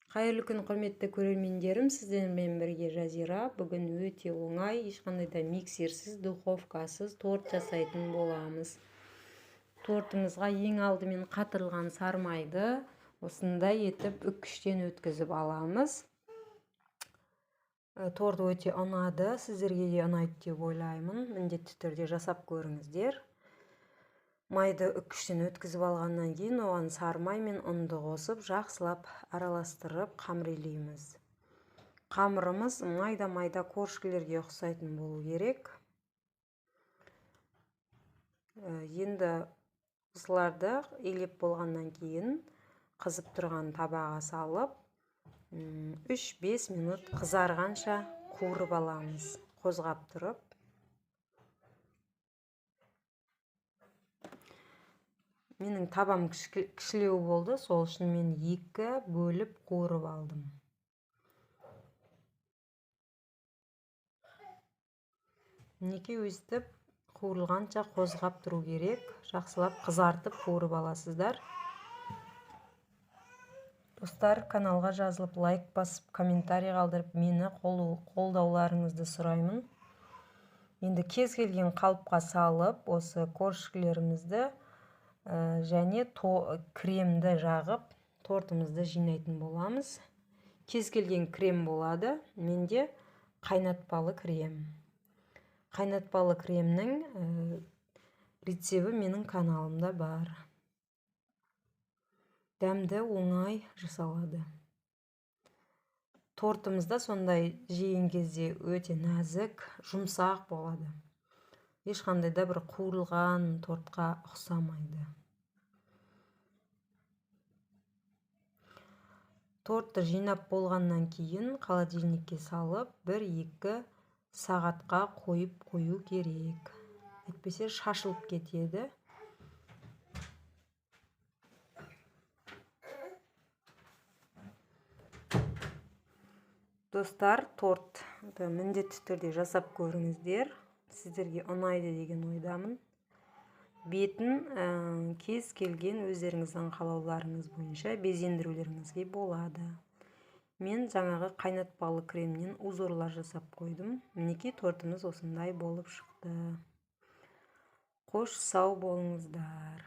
Қайырлы күн, құрметті көрермендерім, сіздермен бірге Жазира. Бүгін өте оңай, ешқандай да миксерсіз, духовкасыз торт жасайтын боламыз. Тортымызға ең алдымен қатырылған сармайды осындай етіп үккіштен өткізіп аламыз. Торт өте ұнады, сіздерге де ұнайды деп ойлаймын. Міндетті түрде жасап көріңіздер. Майды үккіштен өткізіп алғаннан кейін оған сарымай мен ұнды қосып, жақсылап араластырып қамыр. Қамырымыз майда-майда коржкілерге ұқсайтын болу керек. Енді осыларды илеп болғаннан кейін қызып тұрған табаға салып, 3-5 минут қызарғанша қуырып аламыз, қозғап тұрып. Менің табам кішілеу болды, сол үшін мен 2 бөліп қуырып алдым. Мінекей өстіп қуырылғанша қозғап тұру керек, жақсылап қызартып қуырып аласыздар. Достар, каналға жазылып, лайк басып, комментарий қалдырып, мені қолдауларыңызды сұраймын. Енді кез келген қалыпқа салып, осы коржкілерімізді және кремді жағып, тортымызды жинайтын боламыз. Кез келген крем болады. Менде қайнатпалы крем. Қайнатпалы кремнің рецепті менің каналымда бар. Дәмді оңай жасалады. Тортымыз да сондай жеген кезде өте нәзік, жұмсақ болады. Ешқандай да бір қуырылған тортқа ұқсамайды. Тортты жинап болғаннан кейін холодильникке салып, 1-2 сағатқа қойып қою керек. Әйтпесе шашылып кетеді. Достар, тортты міндетті түрде жасап көріңіздер. Сіздерге ұнайды деген ойдамын. Бетін кез келген өздеріңіздің қалауларыңыз бойынша безендірулеріңізге болады. Мен жаңағы қайнатпалы кремнен узорлар жасап қойдым. Мінекей тортымыз осындай болып шықты. Қош, сау болыңыздар.